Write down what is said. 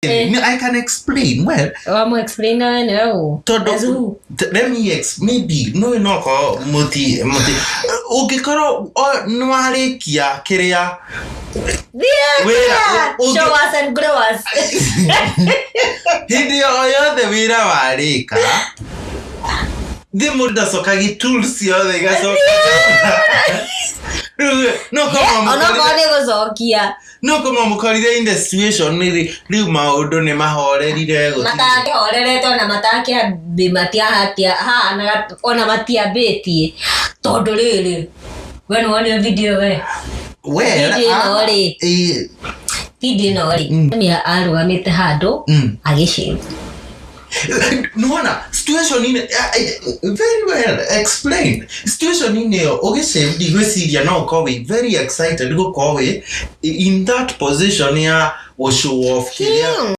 I can explain well. Wamu explain na we nĩwe ũ? Tondũ As who? Let me maybe no korwo muti muti ũngĩkorwo nĩ warĩkia kĩrĩa wĩra Show us and grow us. Hĩndĩ o yothe wĩra warĩka, thĩ mũndũ ndacokagi, tools ciothe igacoka. Rĩu no korwo Onokorwo nĩ gũcokia. No korwo mũkorire in the situation rĩu maũndũ nĩ mahorerire, gũtirĩ Matakĩhorerete, ona matakĩambi matiahatia hahanaga ona matiambĩtie, tondũ rĩrĩ, we nĩ wonio video we? Well, Video ĩno rĩ. Video ĩno rĩ, nĩ arũgamĩte handũ agĩcĩva. Nĩwona situation-inĩ, very well explained, situation-inĩ ĩyo ũgĩcave, ndigwĩciria no ũkorwo wĩ very excited gũkorwo wĩ in that position ya gũ show off kĩrĩa.